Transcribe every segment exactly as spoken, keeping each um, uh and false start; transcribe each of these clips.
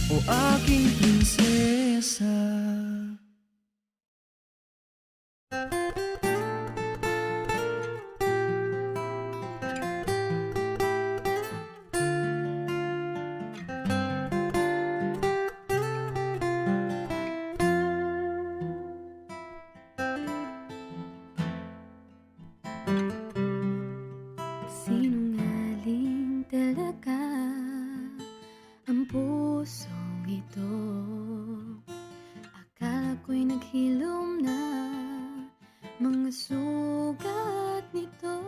O aking prinsesa. Sinungaling talaga ang pusong ito. Akala ko'y naghilom na mga sugat nito.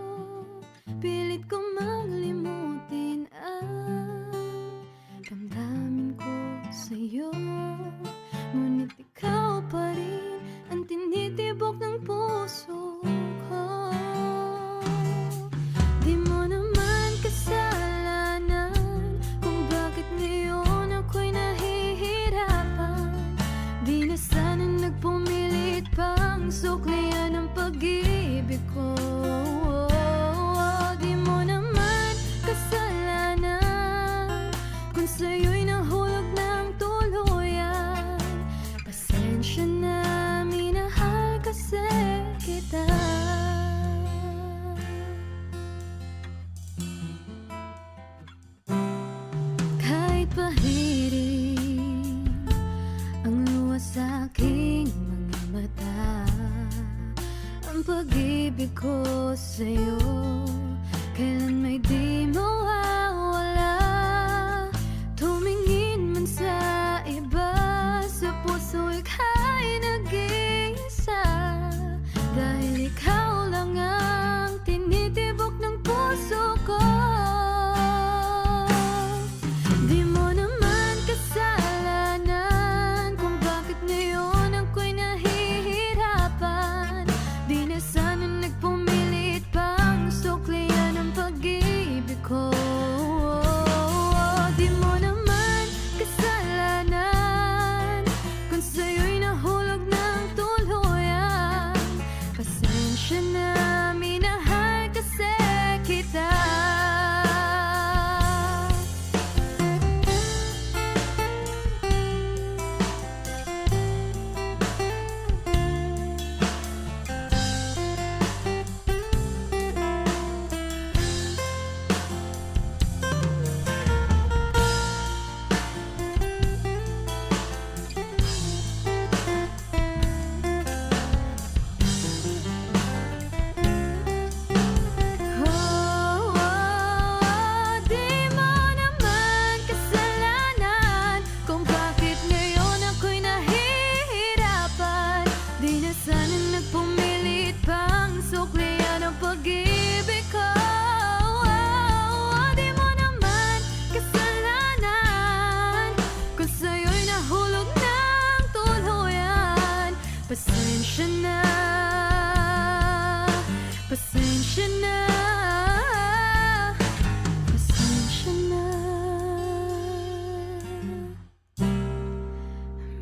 Pilit ko maglimutin ang damdamin ko sa'yo. Ngunit ikaw pa rin ang tinitibok ng puso ko. Di mo naman kasalanan kung bakit ngayon ako'y nahihirapan. Di na sana nagpumilit pang suklian ang pag-ibig ko. Di mo naman kasalanan kung sa'yo'y nahulog ng tuluyan. Pasensya na, minahal kasi kita. Kahit pahiring ang luha sa aking mga mata, ang pag-ibig ko sa'yo kailan may di mawawala. Tumingin man sa iba, sa puso ika'y nag-iisa. Dahil ikaw lang ang tinitibok ng puso ko. Di mo naman kasalanan kung bakit ngayon ako'y nahihirapan. Di na sana nagpumilit pang suklian ang pag-ibig ko. Di mo naman kasalanan kung sa'yo'y nahulog ng tuluyan. Pasensya na, minahal kasi kita. Oh, di mo naman kasalanan kung bakit ngayon ako'y nahihirapan. Di na sana nagpumilit pang suklian ang pag-ibig ko. Di mo naman kasalanan kung sa'yo'y nahulog ng tuluyan. Pasensya na, pasensya na, pasensya na.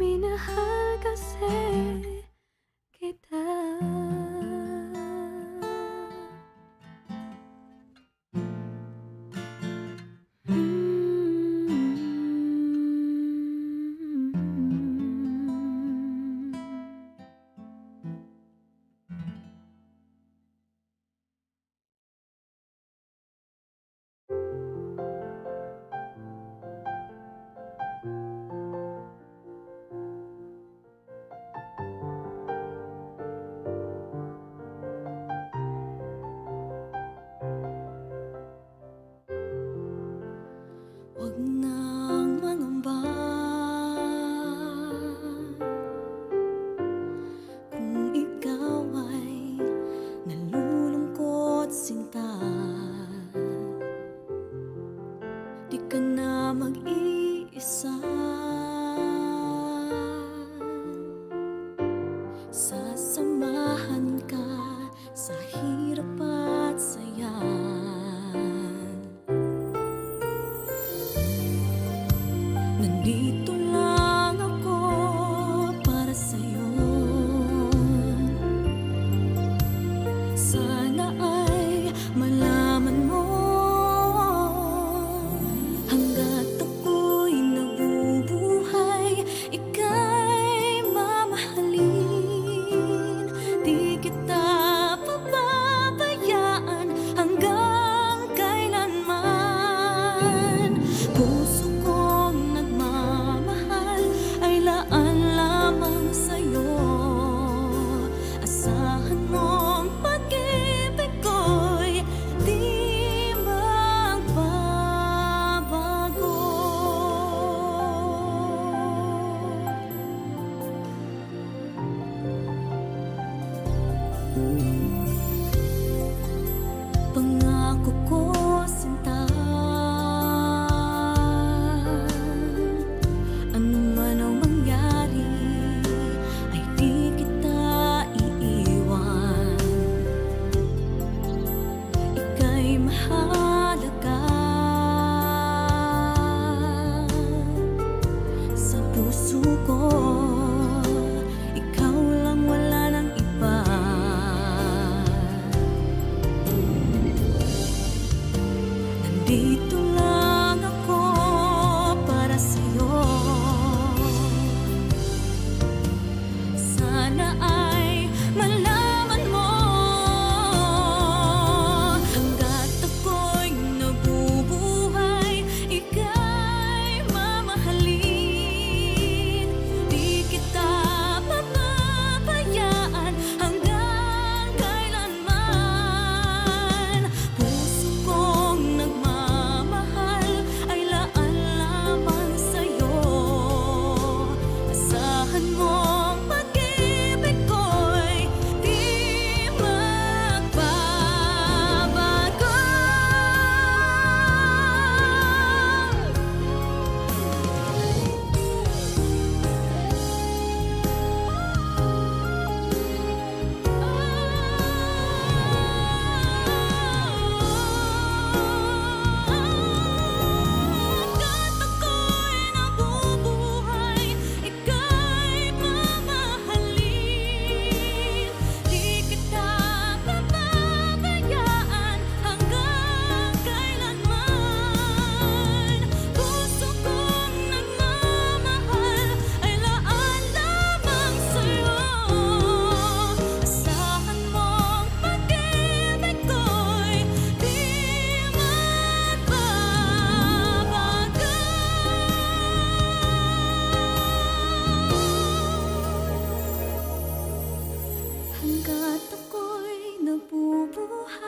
Minahal kasi kita. Wag nang mangamba kung ikaw ay nalulungkot, sinta. Di ka na mag-iisa. Sasamahan ka sa hirap at saya. Nandito lang ako para sa'yo. Sana ay malaman mo, hanggat ako'y nabubuhay. Puso kong nagmamahal ay laan lamang sa'yo. Asahan mong pag-ibig ko'y di magbabago. Pangako ko, sinta, ano man ang mangyari, ay di kita iiwan. Ika'y mahalaga sa puso ko. Ikaw lang, wala nang iba. Nandito lang ako para sa'yo. Sana ay malaman mo, hanggat ako'y nabubuhay, ika'y mamahalin. Di kita pababayaan hanggang kailanman. Puso kong nagmamahal ay laan lamang sa'yo. Asahan mong pag-ibig ko'y di magbabago. Hanggat ako'y nabubuhay, ika'y mamahalin. Di kita pababayaan hanggang kailanman. Puso kong nagmamahal ay laan lamang sa'yo. Asahan mong pag-ibig ko'y di magbabago. Hanggat ako'y nabubuhay.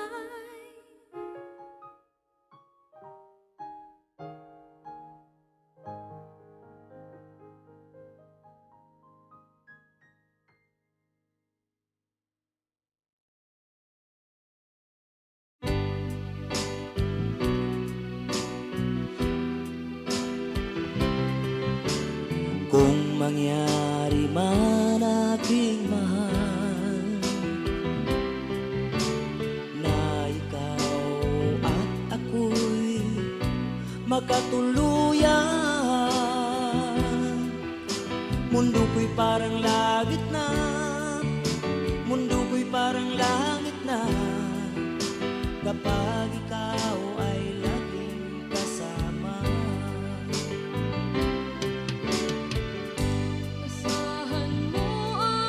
Kung mangyari man, aking mahal, na ikaw at ako'y magkatuluyan, mundo ko'y parang langit na, mundo ko'y parang langit na, kapag ikaw ay laging kasama. Asahan mo,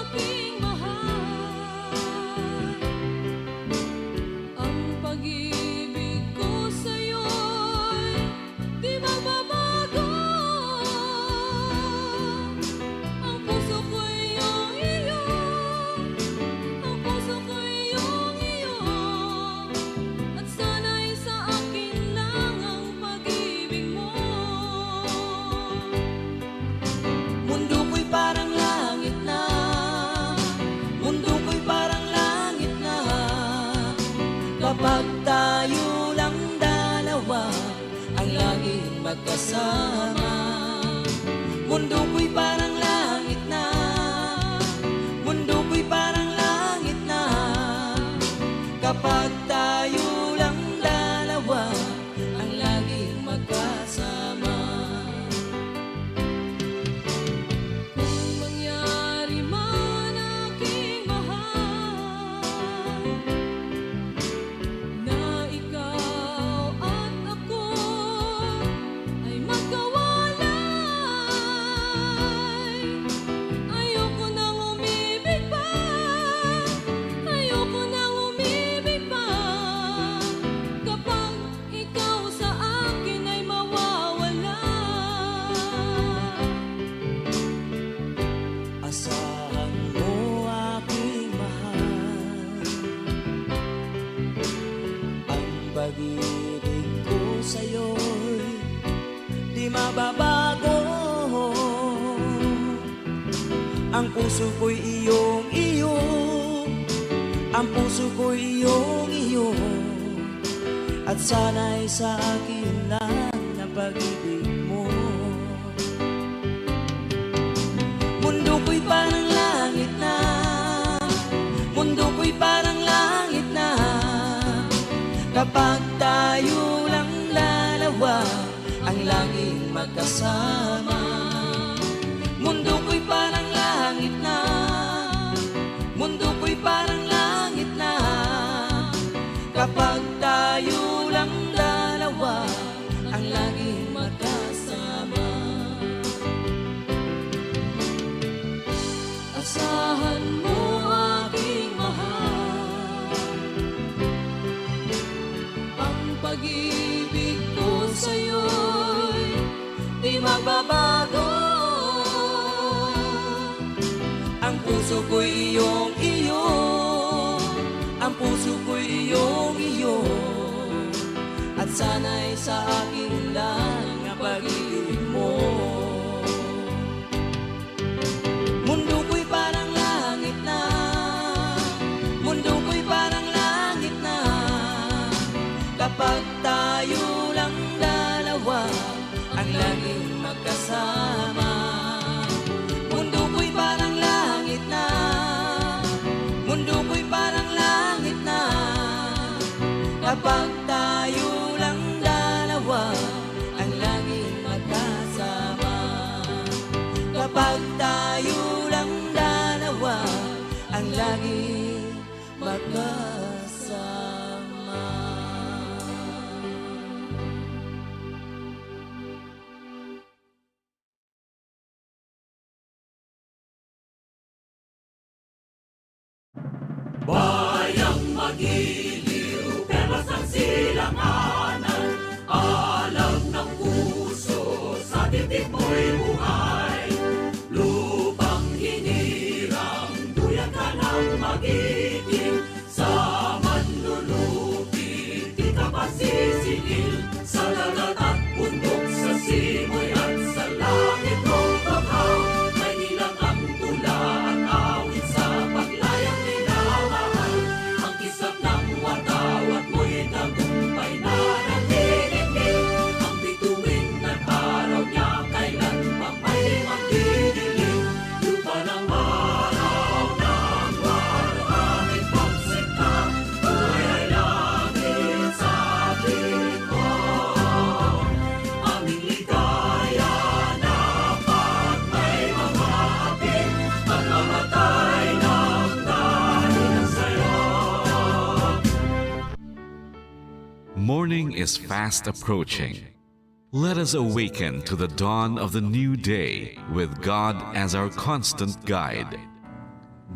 aking mahal, ang pag-ibig ko sa'yo'y di magbabago. Ang puso ko'y iyong iyo, ang puso ko'y iyong iyo, at sana'y sa akin lang ang pag-ibig mo. Mundo ko'y parang langit na, mundo ko'y parang langit na, kapag tayo lang dalawa ang laging magkasama. Mundo ko'y parang langit na, mundo ko'y parang langit na, kapag tayo lang dalawa ang laging magkasama. Kung mangyari man, aking mahal, na ikaw at ako ay magkawala, Di mababago. Ang puso ko'y iyong iyo. Ang puso ko'y iyong iyo. At sana'y sa akin lang ang pag-ibig mo. Mundo ko'y parang langit na. Mundo ko'y parang langit na. Kapag tayo lang dalawa, ang laging magkasama. Mundo ko'y parang langit na. Mundo ko'y parang langit na. Kapag tayo lang dalawa, ang laging magkasama. Asahan mo, aking mahal, ang pag-ibig ko sa'yo'y di magbabago. Ang puso ko'y iyong iyo. Ang puso ko'y iyong iyo. At sana'y sa akin lang ang pag-ibig mo. Mundo ko'y parang langit na. Mundo ko'y parang langit na. Kapag tayo lang dalawa, ang laging magkasama. Mundo ko'y parang langit na. Mundo ko'y parang langit na. Kapag tayo lang dalawa, ang laging magkasama. Kapag tayo lang dalawa, ang laging magkasama. Bayang magiliw, perlas ng silanganan, alam ng puso, sa titik mo'y buhay. Lupang hinirang, duyan ka ng magiting, sa manlulupi, di ka pasisingil, sa dagat at bundok, sa simoy at sa langit, o baha, may nilang ang tula at awit sa paglayang minamahal. Ang kisap ng watawat mo'y tagumpay na naniningil. Ang bituin at araw niya kailan pa may magdidilim. Lupa ng araw ng waluhangin pagsikap, buhay ay langit sa atin. Aming ligaya na pag may mga hapit, pagmamatay ng dahil sa'yo. Morning is fast approaching. Let us awaken to the dawn of the new day with God as our constant guide.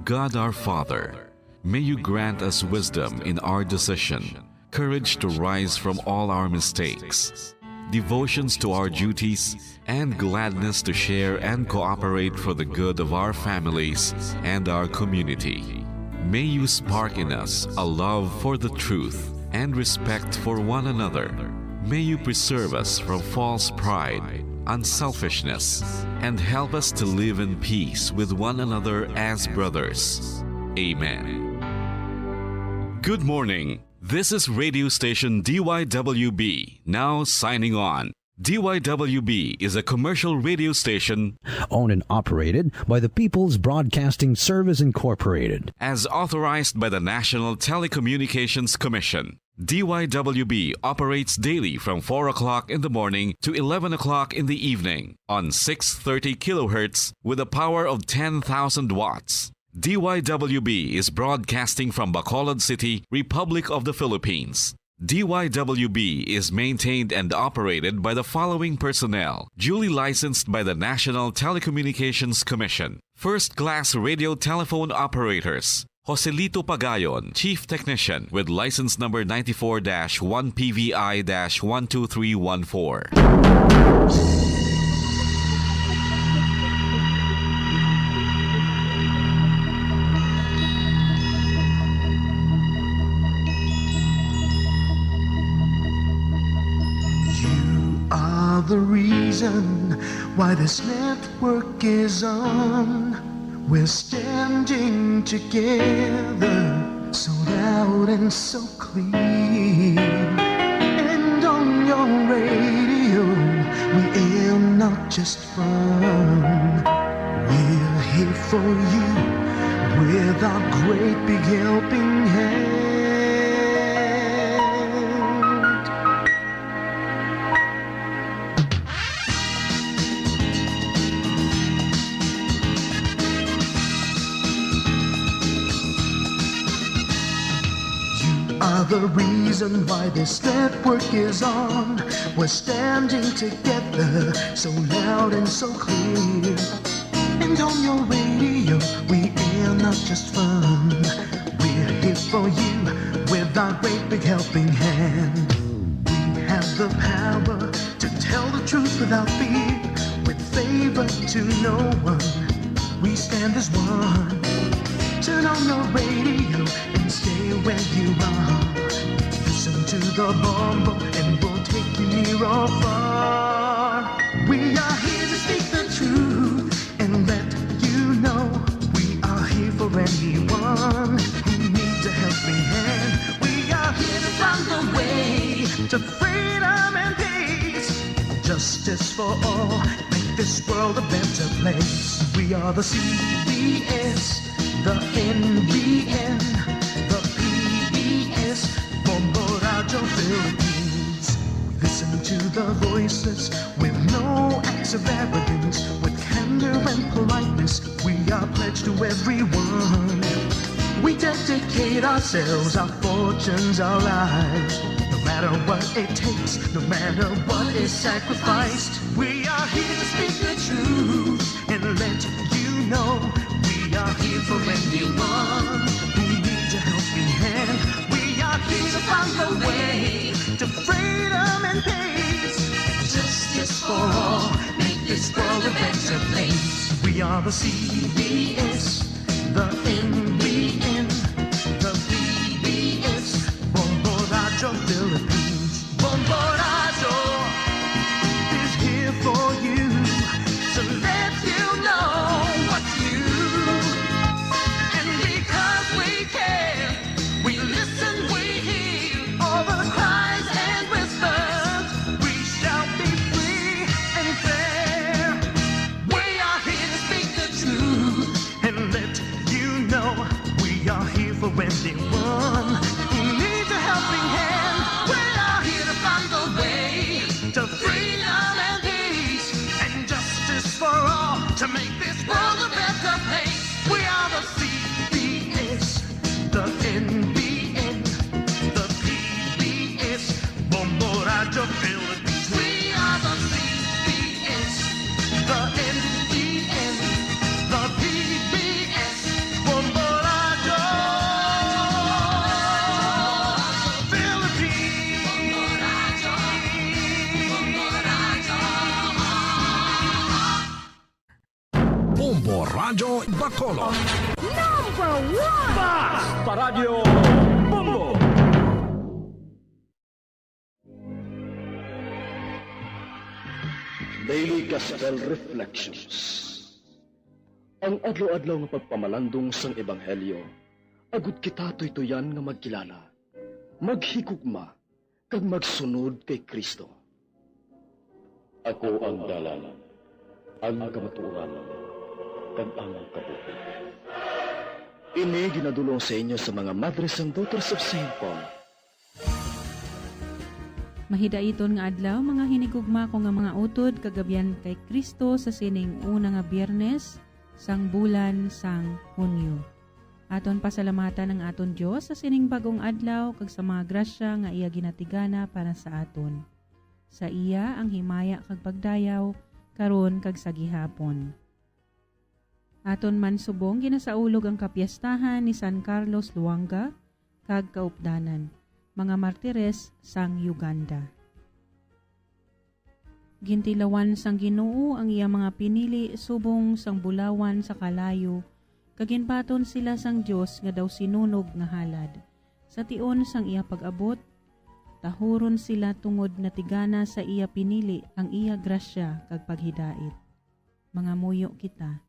God our Father, may you grant us wisdom in our decision, courage to rise from all our mistakes, devotions to our duties, and gladness to share and cooperate for the good of our families and our community. May you spark in us a love for the truth and respect for one another. May you preserve us from false pride, unselfishness, and help us to live in peace with one another as brothers. Amen. Good morning. This is radio station D Y W B, now signing on. D Y W B is a commercial radio station owned and operated by the People's Broadcasting Service Incorporated. As authorized by the National Telecommunications Commission. D Y W B operates daily from four o'clock in the morning to eleven o'clock in the evening on six thirty kilohertz with a power of ten thousand watts. D Y W B is broadcasting from Bacolod City, Republic of the Philippines. D Y W B is maintained and operated by the following personnel, duly licensed by the National Telecommunications Commission. First class radio telephone operators, Joselito Pagayon, Chief Technician, with license number ninety-four dash one P V I dash one two three one four. You are the reason reason why this network is on. We're standing together, so loud and so clear. And on your radio, we air not just fun. We're here for you with our great big helping hand. You are the reason why this network is on. We're standing together, so loud and so clear. And on your radio, we air not just fun. We're here for you with our great big helping hand. We have the power to tell the truth without fear, with favor to no one. We stand as one. Turn on your radio and stay where you are. Listen to the Bombo and we'll take you near or far. We are here to speak the truth and let you know we are here for anyone who needs a helping hand. We are here to find the way to freedom and peace. Justice for all, make this world a better place. We are the C B S, the N B N, the P B S, Bombo Radyo Philippines. We listen to the voices with no acts of arrogance, with candor and politeness. We are pledged to everyone. We dedicate ourselves, our fortunes, our lives. No matter what it takes, no matter what is sacrificed, we are here to speak the truth and let you know we are here for anyone who needs a helping hand. We are here to find a way to freedom and peace. Justice for all, make this world a better place. We are the C B S, the N B N, the P B S, Bombo Radyo Philippines. Bombo Radyo is here for you to let you know what's new. And because we care, we listen, we hear all the cries and whispers. We shall be free and fair. We are here to speak the truth and let you know we are here for anyone who needs a helping hand. We are here to find the way to freedom and peace and justice for all to make this world a better place. We are the C B S, the N B N, the P B S, Bombo Radyo Philippines. We are the C B S, the N B N, the P B S, Bombo Radyo Philippines. Bombo Radyo Bacolod. Number one! Basta Radyo Bombo! Daily Gospel Reflections. Ang adlaw-adlaw nga pagpamalandong sang ebanghelyo, agud kita tuytoyan nga magkilala, maghigugma, kag magsunod kay Cristo. Ako ang dalan, ang kamatuoran, kag ang kabuhi. Ini ginadul-ong sa inyo sa mga Madres and Daughters of Saint Paul. Mahidaiton nga adlaw, mga hinigugma ko nga mga utod, kag abyan kay Cristo sa sining una nga Biyernes sang bulan sang Hunyo. Aton pasalamatan ang aton Dios sa sining bag-ong adlaw kag sa mga grasya nga iya ginatigana para sa aton. Sa iya ang himaya kag pagdayaw, karon kag sa gihapon. Aton man subong ginasaulog ang kapiestahan ni San Carlos Luanga kag kaupdanan, mga martires sang Uganda. Gintilawan sang Ginoo ang iya mga pinili subong sang bulawan sa kalayo, kag ginbaton sila sang Dios nga daw sinunog nga halad. Sa tion sang iya pag-abot, Tahuron sila tungod natigana sa iya pinili ang iya grasya kag paghidait. Mangamuyo kita.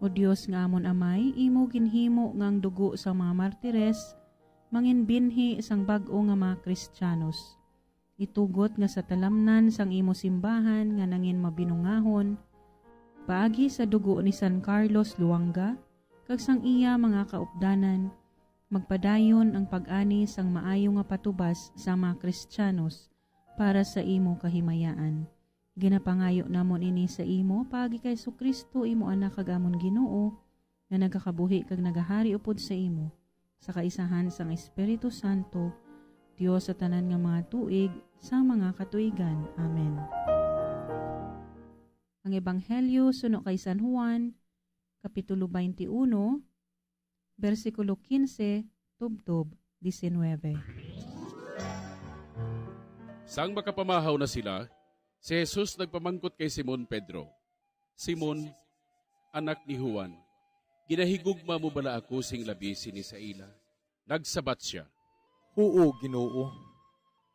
O Dios nga amon Amay, imo ginhimo nga ang dugo sang mga martires manginbinhi sang bag-o nga mga Kristiyanos. Itugot nga sa talamnan sang imo simbahan nga nangin mabinungahon, paagi sa dugo ni San Carlos Luanga kag sang iya mga kaupdanan, magpadayon ang pag-ani sang maayo nga patubas sa mga Kristiyanos para sa imo kahimayaan. Ginapangayo namon ini sa imo paagi kay Jesu-Cristo, imo Anak kag amon Ginoo, nga nagakabuhi kag nagahari upod sa imo, sa kaisahan sang Espiritu Santo, Dios sa tanan nga mga tuig, sa mga katuigan. Amen. Ang Ebanghelyo suno kay San Juan, Kapitulo twenty-one, bersikulo quince tubtob diecinueve. Sang makapamahaw na sila, si Jesus nagpamangkot kay Simon Pedro, "Simon, anak ni Juan, ginahigugma mo bala ako sing labi sini sa ila?" Nagsabat sia, "Huo, Ginoo,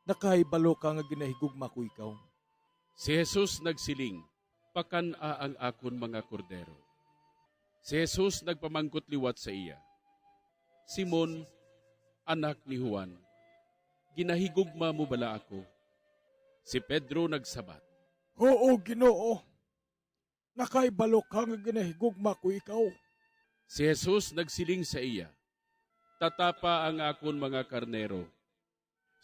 nakahibalo ka nga ginahigugma ko ikaw." Si Jesus nagsiling, "Pakan-a ang akon mga kordero." Si Jesus nagpamangkot liwat sa iya, "Simon, anak ni Juan, ginahigugma mo bala ako?" Si Pedro nagsabat, "Huo, Ginoo, nakahibalo ka nga ginahigugma ko ikaw." Si Jesus nagsiling sa iya, "Tatapa ang akon mga karnero."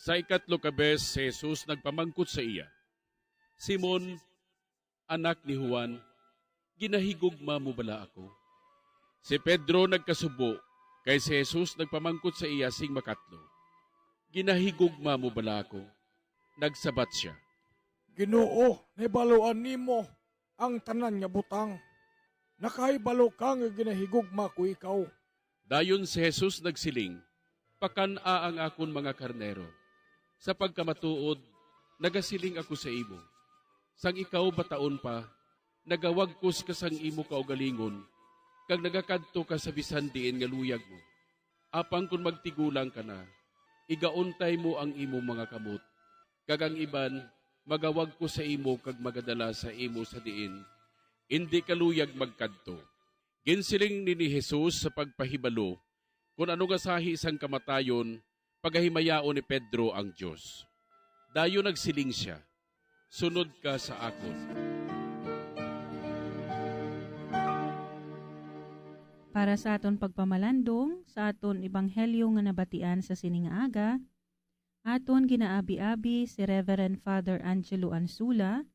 Sa ikatlo ka bes, si Jesus nagpamangkot sa iya, "Simon, anak ni Juan, ginahigugma mo bala ako?" Si Pedro nagkasubo, kay si Jesus nagpamangkot sa iya sing makatlo, "Ginahigugma mo bala ako?" Nagsabat sia, "Ginoo, nahibaluan nimo ang tanan nga butang. Nakahibalo ka nga ginahigugma ko ikaw." Dayon si Jesus nagsiling, "Pakan-a ang akon mga karnero. Sa pagkamatuod, nagasiling ako sa imo, sang ikaw bataon pa, nagawagkos ka sang imo kaugalingon, kag nagakadto ka sa bisan diin nga luyag mo. Apang kon magtigulang ka na, igauntay mo ang imo mga kamot, kag ang iban magawagkos sa imo kag magadala sa imo sa diin indi ka luyag magkadto." Ginsiling ni, ni Jesus sa pagpahibalo kon ano nga sahi sang kamatayon pagahimayaon ni Pedro ang Dios. Dayon nagsiling sia, "Sunod ka sa akon." Para sa aton pagpamalandong sa aton ebanghelyo nga nabatian sa sini nga aga, aton ginaabi-abi si Reverend Father Angelo Ansula,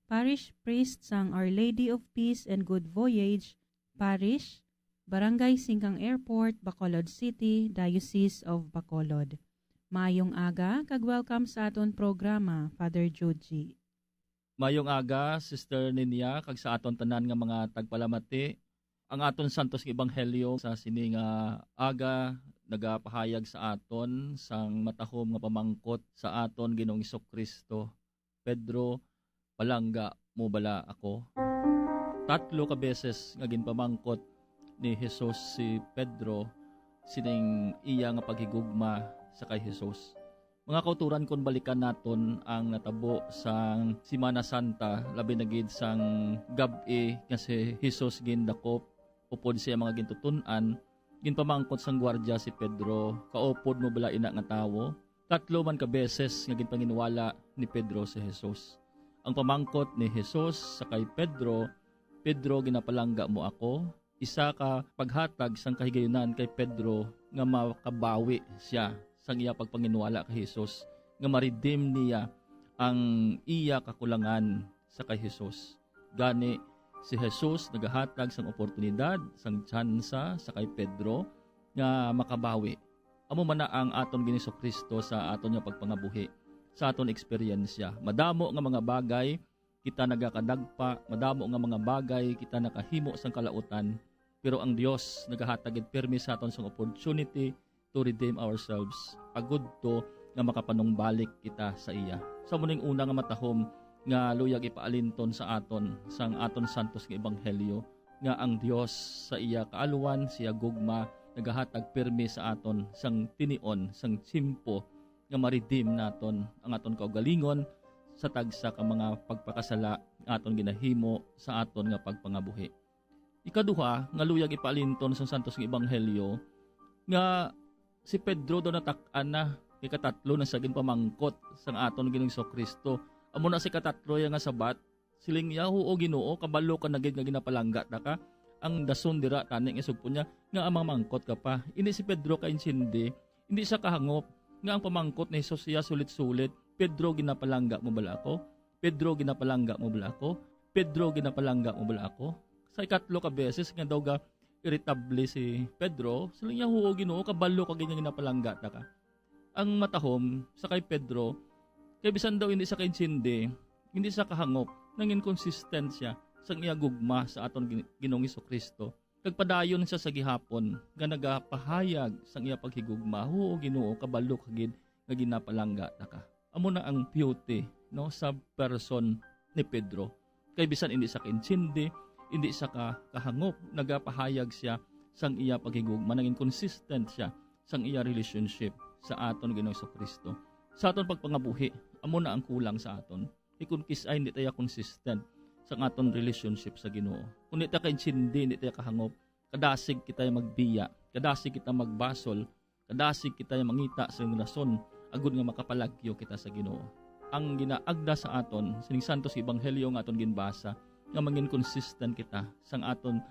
Parish Priest sang Our Lady of Peace and Good Voyage Parish, Barangay Singkang Airport, Bacolod City, Diocese of Bacolod. Maayong aga kag welcome sa aton programa, Father Joji. Mayong aga, Sister Ninia, kag sa aton tanan nga mga tagpalamati. Ang aton santos nga ebanghelyo sa sini nga aga nagapahayag sa aton sang matahom nga pamangkot sa aton Ginoong Jesu-Cristo, "Pedro, palangga mo bala ako?" Tatlo ka beses nga ginpamangkot ni Jesus si Pedro sining iya nga paghigugma sa kay Jesus. Mga kauturan, kon balikan naton ang natabo sang Semana Santa, labi na gid sang gab-i nga si Jesus gindakop upod sa iya mga gintuton-an, ginpamangkot sang gwardya si Pedro, "Kaupod mo bala ina nga tawo?" Tatlo man ka beses nga ginpanginwala ni Pedro si Jesus. Ang pamangkot ni Jesus sa kay Pedro, "Pedro, ginapalangga mo ako?" Isa ka paghatag sang kahigayunan kay Pedro nga makabawi sia sang iya pagpanginwala kay Jesus, nga ma-redeem niya ang iya kakulangan sa kay Jesus. Gani, si Jesus nagahatag sang oportunidad, sang tsansa sa kay Pedro nga makabawi. Amo man na ang aton Ginoong Jesu-Cristo sa aton nga pagpangabuhi, sa aton eksperyensya. Madamo nga mga bagay kita nagakadagpa, madamo nga mga bagay kita nakahimo sang kalautan, pero ang Dios nagahatag gid pirmi sa aton sang opportunity to redeem ourselves, agud to nga makapanumbalik kita sa iya. Sa muning una nga matahom nga luyag ipaalinton sa aton sang aton santos nga ebanghelyo, nga ang Dios sa iya kaalwan, sa iya gugma, nagahatag pirmi sa aton sang tinion, sang tiyempo nga ma-redeem naton ang aton kaugalingon sa tagsa ka mga pagpakasala nga aton ginahimo sa aton nga pagpangabuhi. Ikaduha nga luyag ipaalinton sang Santos nga Ebanghelyo nga si Pedro daw natak-an na kay katatlo na sa ginpamangkot sang aton Ginoong Kristo. Amo na si katatlo ya nga sabat, siling niya, "Huo, Ginoo, kabalo ka na gid nga ginapalangga ta ka." Ang dason dira tani nga sugpon niya nga ang mamangkot ka pa. Ini si Pedro kaintindi, hindi siya kahangop nga ang pamangkot ni Jesus iya sulit-sulit, "Pedro, ginapalangga mo bala ako? Pedro, ginapalangga mo bala ako? Pedro, ginapalangga mo bala ako?" Sa ikatlo ka beses nga daw ga irritable si Pedro, siling niya, "Huo, Ginoo, kabalo ka gid nga ginapalangga ta ka." Ang matahom sa kay Pedro, kay bisan daw hindi siya kaintindi, hindi siya kahangop, nangin consistent siya sang iya gugma sa aton Gin-, Ginoong Jesu-Cristo. Kag padayon siya sa gihapon nga nagapahayag sang iya paghigugma, "Huo, Ginoo, kabalo ka gid nga ginapalangga ta ka." Amo na ang beauty, no, sa person ni Pedro. Kay bisan hindi siya kaintindi, hindi siya ka-, kahangop, nagapahayag siya sang iya paghigugma, nangin consistent siya sang iya relationship sa aton Ginoong Jesu-Cristo. Sa aton pagpangabuhi, amo na ang kulang sa aton. Kay kun kis-, ay hindi tayo consistent sa aton relationship sa Ginoo. Kung hindi tayo kaintindi, hindi tayo kahangop, kadasig kita magbiya, kadasig kita magbasol, kadasig kita mangita sa rason, agud nga makapalagyo kita sa Ginoo. Ang ginaagda sa aton sining Santos Ebanghelyo nga aton ginbasa, nga mangin consistent kita sang aton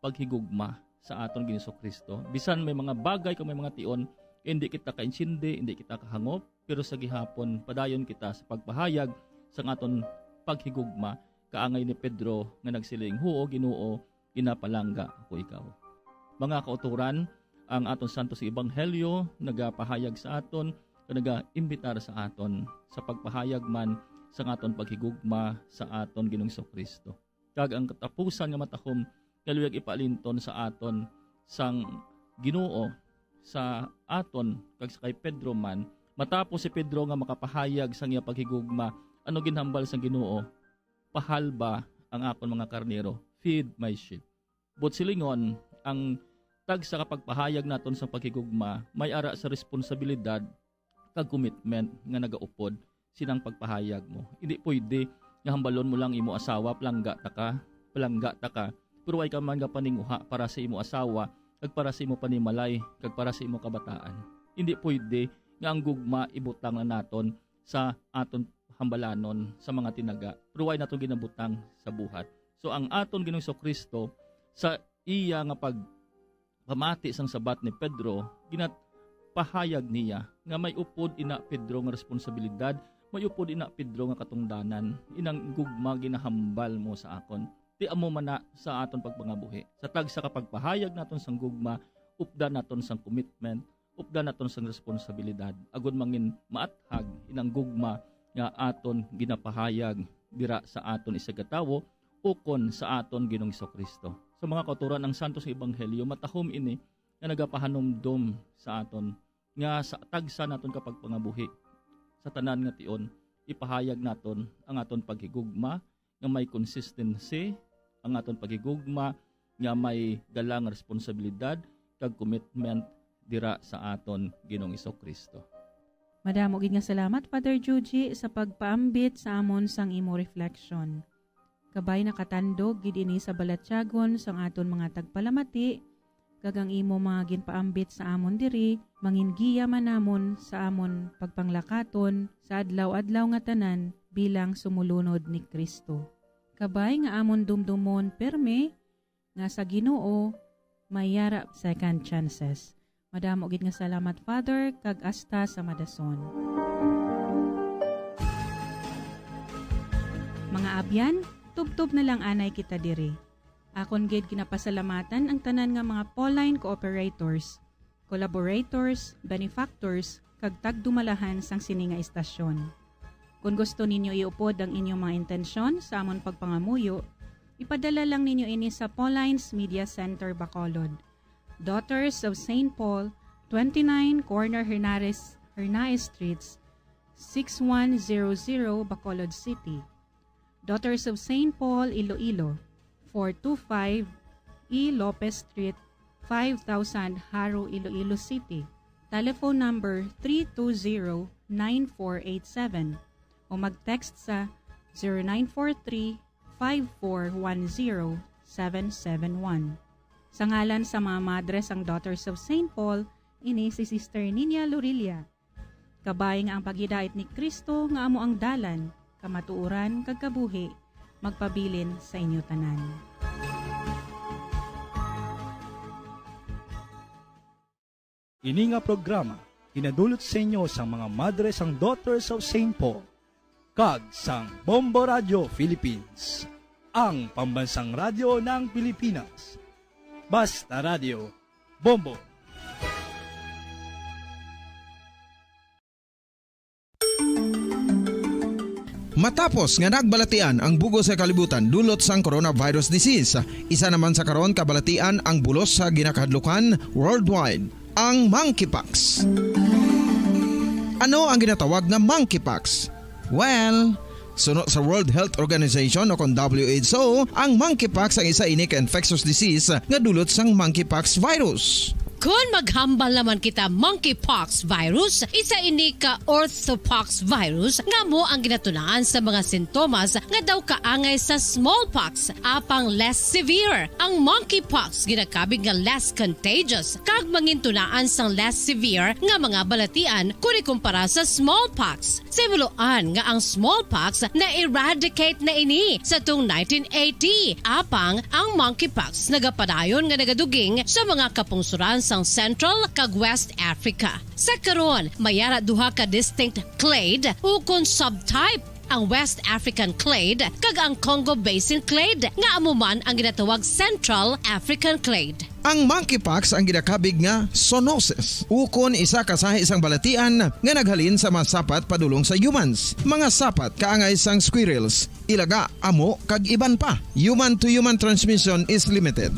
paghigugma sa aton Ginoong Kristo. Bisan may mga bagay kag may mga tion, kay hindi kita kaintindi, hindi kita kahangop, pero sa gihapon, padayon kita sa pagpahayag sang aton paghigugma, kaangay ni Pedro nga nagsiling, "Huo, Ginoo, ginapalangga ko ikaw." Mga kauturan, ang aton Santos Ebanghelyo nagapahayag sa aton, kag nagaimbitar sa aton sa pagpahayag man sang aton paghigugma sa aton Ginoong Kristo. Kag ang katapusan nga matahom nga luyag ipaalinton sa aton sang Ginoo sa aton kag sa kay Pedro man, matapos si Pedro nga makapahayag sang iya paghigugma, ano ginhambal sang Ginoo? "Pahalba ang akon mga karnero, feed my sheep." Buot silingon, ang tagsa ka pagpahayag naton sang paghigugma may ara sa responsabilidad kag commitment nga nagaupod sinang pagpahayag mo. Hindi pwede nga hambalon mo lang imo asawa, "Palangga ta ka, palangga ta ka," pero way ka man nga paninguha para sa imo asawa, kag para sa imo panimalay, kag para sa imo kabataan. Hindi pwede nga ang gugma ibutang na naton sa aton hambalanon sa mga tinaga, pero way naton ginabutang sa buhat. So, ang aton Ginoong Kristo, sa iya nga pag pamati sang sabat ni Pedro, ginapahayag niya nga may upod ina Pedro nga responsabilidad, may upod ina Pedro nga katungdanan, inang gugma ginahambal mo sa akon. Ti amo man na sa aton pagpangabuhi. Sa tagsa ka pagpahayag naton sang gugma, updan naton sang commitment, updan naton sang responsabilidad, agud mangin maathag inang gugma nga aton ginapahayag dira sa aton isagatawo, ukon sa aton Ginoong Kristo. Sa mga kauturan, ang Santos nga Ebanghelyo, matahom ini nga nagapahanumdom sa aton nga sa tagsa naton ka pagpangabuhi, sa tanan nga tion, ipahayag naton ang aton paghigugma nga may consistency, ang aton paghigugma nga may dala nga responsabilidad kag commitment dira sa aton Ginoong Kristo. Madamo gid nga salamat, Father Juji, sa pagpaambit sa amon sang imo reflection. Kabay nakatandog gid ini sa balatyagon sang aton mga tagpalamati, kag ang imo mga ginpaambit sa amon diri mangin giya man namon sa amon pagpanglakaton sa adlaw-adlaw nga tanan bilang sumulunod ni Cristo. Kabay nga amon dumdumon pirme nga sa Ginoo may yara second chances. Madamo gid nga salamat, Father, kag hasta sa madason. Mga abyan, tubtob na lang anay kita diri. Akon gid ginapasalamatan ang tanan nga mga Pauline cooperators, collaborators, benefactors, kag tagdumalahan sang sini nga istasyon. Kon gusto ninyo iupod ang inyong mga intensyon sa amon pagpangamuyo, ipadala lang ninyo ini sa Pauline's Media Center, Bacolod, Daughters of Saint Paul, twenty-nine Corner Hernares, Hernaez Streets, six one zero zero, Bacolod City. Daughters of Saint Paul, Iloilo, four two five E Lopez Street, five thousand, Jaro, Iloilo City. Telephone number three two zero, nine four eight seven o mag-text sa zero nine four three, five four one zero, seven seven one. Sa ngalan sa mga madre sang Daughters of Saint Paul, ini si Sister Nina Lorilla. Kabay nga ang paghidait ni Cristo nga amo ang dalan, kamatuoran, kag kabuhi, magpabilin sa inyo tanan. Ini nga programa ginadulot sa inyo sang mga madre sang Daughters of Saint Paul kag sang Bombo Radio Philippines, ang pambansang radyo ng Pilipinas. Basta Radio, Bombo. Matapos nga nagbalatian ang bug-os nga kalibutan dulot sang coronavirus disease, isa naman sa karon kabalatian ang bulos sa ginakahadlukan worldwide, ang monkeypox. Ano ang ginatawag nga monkeypox? Well, suno sa World Health Organization o kon W H O, ang monkeypox ang isa ini ka infectious disease nga dulot sang monkeypox virus. Kon maghambal naman kita monkeypox virus, isa ini ka orthopox virus nga amo ang ginatunaan sa mga sintomas nga daw kaangay sa smallpox, apang less severe. Ang monkeypox ginakabig nga less contagious kag mangintunaan sang less severe nga mga balatian kon ikumpara sa smallpox. Sa himuloan nga ang smallpox na-eradicate na ini sa tuong nineteen eighty, apang ang monkeypox nagapadayon nga nagaduging sa mga kapungsoran sang Central kag West Africa. Sa karon, may ara duha ka distinct clade ukon subtype, ang West African clade kag ang Congo Basin clade, nga amo man ang ginatawag Central African clade. Ang monkeypox ang ginakabig nga zoonosis, ukon isa ka sahi sang balatian nga naghalin sa mga sapat padulong sa humans. Mga sapat kaangay sang squirrels, ilaga, amo, kag iban pa. Human-to-human transmission is limited.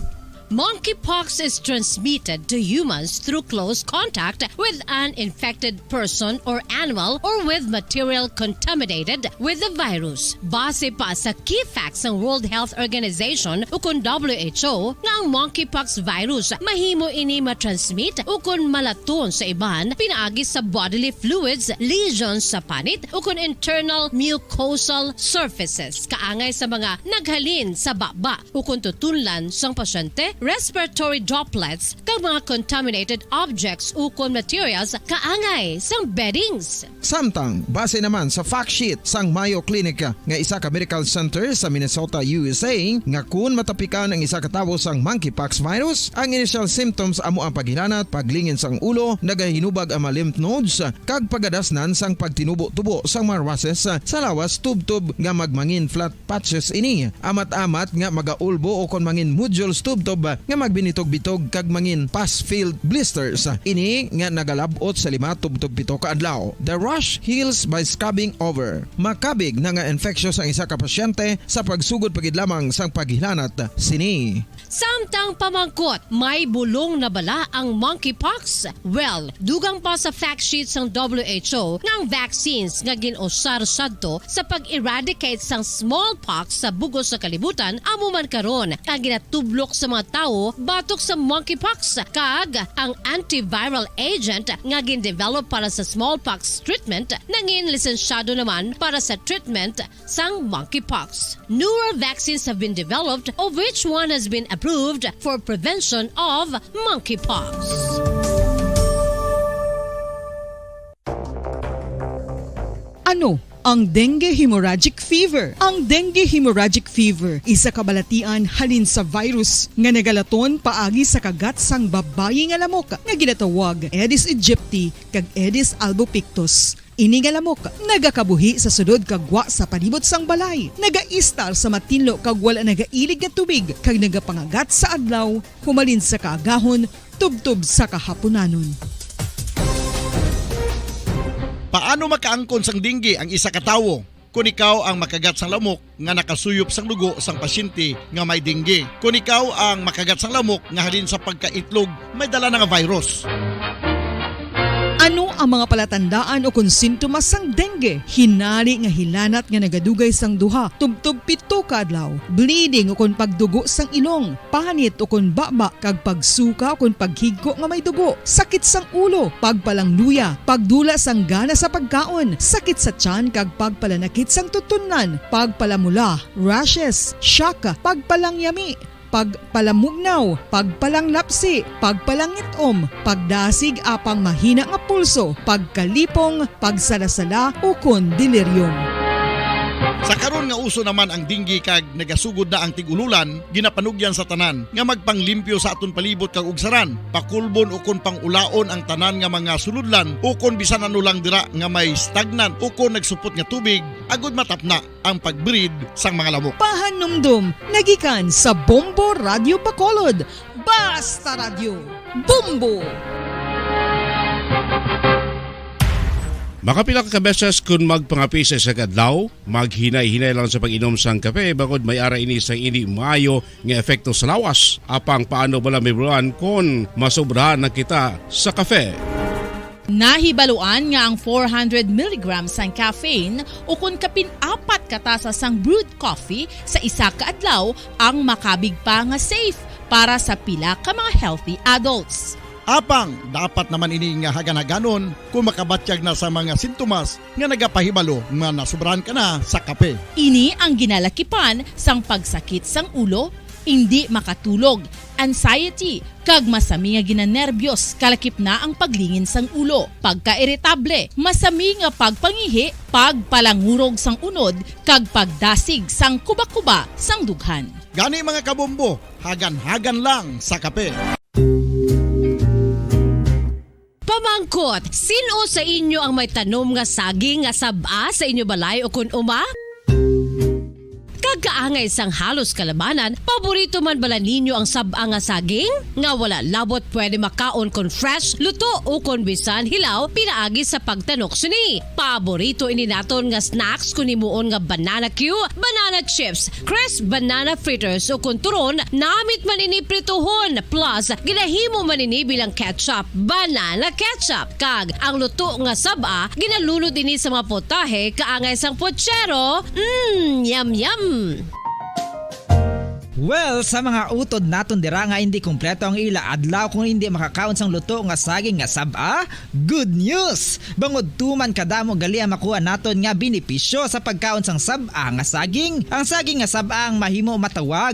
Monkeypox is transmitted to humans through close contact with an infected person or animal or with material contaminated with the virus. Base pa sa key facts sang World Health Organization ukon W H O nga ang monkeypox virus mahimo ini matransmit ukon malaton sa iban pinaagi sa bodily fluids, lesions sa panit ukon internal mucosal surfaces kaangay sa mga naghalin sa baba ukon tutunlan sang pasyente, respiratory droplets, kag mga contaminated objects ukon materials kaangay sang beddings. Samtang, base naman sa fact sheet sang Mayo Clinic nga isa ka medical center sa Minnesota, U S A, nga kun matapikan ang isa ka tawo sang monkeypox virus, ang initial symptoms amo ang paghilanat, paglingin sang ulo, nagahinubag ang mga lymph nodes, kag pagadasnan sang pagtinubo-tubo sang mga rushes sa lawas tubtob nga magmangin flat patches ini. Amat-amat nga magaulbo ukon mangin nodules tubtob nga magbinitog-bitog kag mangin pus-filled blisters. Ini nga nagalab-ot sa lima tubtob pito ka adlaw. The rash heals by scrubbing over. Makabig na nga infectious ang isa ka pasyente sa pagsugod pa gid lamang sang paghilanat sini. Samtang pamangkot, may bulong na bala ang monkeypox? Well, dugang pa sa fact sheet sang W H O nga ang vaccines nga gin-usar sadto sa pag-eradicate sang smallpox sa bug-os nga kalibutan amo man karon ang ginatublok sa mga tawo batok sa monkeypox, kag ang antiviral agent nga gin-develop para sa smallpox treatment nangin lisensyado naman para sa treatment sang monkeypox. Newer vaccines have been developed, of which one has been approved for prevention of monkeypox. Ano ang dengue hemorrhagic fever? Ang dengue hemorrhagic fever isa ka balatian halin sa virus nga nagalaton paagi sa kagat sang babayi nga lamok nga ginatawag Aedes aegypti kag Aedes albopictus. Ini nga lamok nagakabuhi sa sulod kag gwa sa palibot sang balay, nagaistar sa matinlo kag wala nagailig nga tubig, kag nagapangagat sa adlaw humalin sa kaagahon tubtob sa kahaponanon. Paano makaangkon sang dengue ang isa ka tawo? Kon ikaw ang makagat sang lamok nga nakasuyop sang dugo sang pasyente nga may dengue. Kon ikaw ang makagat sang lamok nga halin sa pagkaitlog may dala na nga virus. Ano Ang mga palatandaan ukon sintomas sang dengue: hinali nga hilanat nga nagadugay sang duha tubtob pito ka adlaw, bleeding ukon pagdugo sang ilong, panit ukon baba, kag pagsuka ukon paghigko nga may dugo, sakit sang ulo, pagpalangluya, pagdula sang gana sa pagkaon, sakit sa tiyan kag pagpalanakit sang tutunlan, pagpalamula, rashes, shock, pagpalangyami, pagpalamugnaw, pagpalanglapsi, pagpalangit-om, pagdasig apang mahina nga pulso, pagkalipong, pagsalasala, ukon delirium. Sa karon nga uso naman ang dengue kag nagasugod na ang tig-ululan, ginapanugyan sa tanan nga magpanglimpyo sa aton palibot kag ugsaran, pakulbon ukon pangulaon ang tanan nga mga sulodlan ukon bisan ano lang dira nga may stagnant ukon nagsupot nga tubig, agud matapna ang pag-breed sang mga lamok. Pahanumdom nagikan sa Bombo Radio Bacolod. Basta Radyo, Bombo! Makapila ka beses kun magpangape sa isa ka adlaw, maghinay-hinay lang sa pag-inom sang kape, bangod may ara ini sang indi maayo nga epekto sa lawas. Apang paano bala, Ma'am Roan, kon masobrahan na kita sa kape? Nahibaluan nga ang four hundred milligrams sang caffeine, ukon kapin apat ka tasa sang brewed coffee sa isa ka adlaw, ang makabig pa nga safe para sa pila ka mga healthy adults. Apang dapat naman ini nga hagan-haganon kung makabatyag na sa mga sintomas nga nagapahibalo nga nasobrahan ka na sa kape. Ini ang ginalakipan sang pagsakit sang ulo, indi makatulog, anxiety, kag masami nga ginanerbyos, kalakip na ang paglingin sang ulo, pagkairitable, masami nga pagpangihi, pagpalangurog sang unod, kag pagdasig sang kubakuba sang dughan. Gani, mga kabombo, hagan-hagan lang sa kape. Pamangkot, sin-o sa inyo ang may tanom nga saging nga sab-a sa inyo balay ukon uma? Kag kaangay sang halos kalabanan, paborito man bala ninyo ang sab-a nga saging? Nga wala labot pwede makaon kon fresh, luto, ukon bisan hilaw pinaagi sa pagtanok sini. Paborito ini naton nga snacks kon himuon nga banana cue, banana chips, crisp banana fritters, ukon turon, namit man ini prituhon, plus ginahimo man ini bilang ketchup, banana ketchup. Kag ang luto nga sab-a, ginalunod ini sa mga potahe kaangay sang pochero. Mm, yum, yum! Well, sa mga utod naton dira nga hindi kompleto ang ila adlaw kung hindi makakaon sang luto nga saging nga sab-a, good news! Bangod tuman kadamo gali ang makuha naton nga benepisyo sa pagkaon sang sab-a nga saging. Ang saging nga sab-a ang mahimo matawag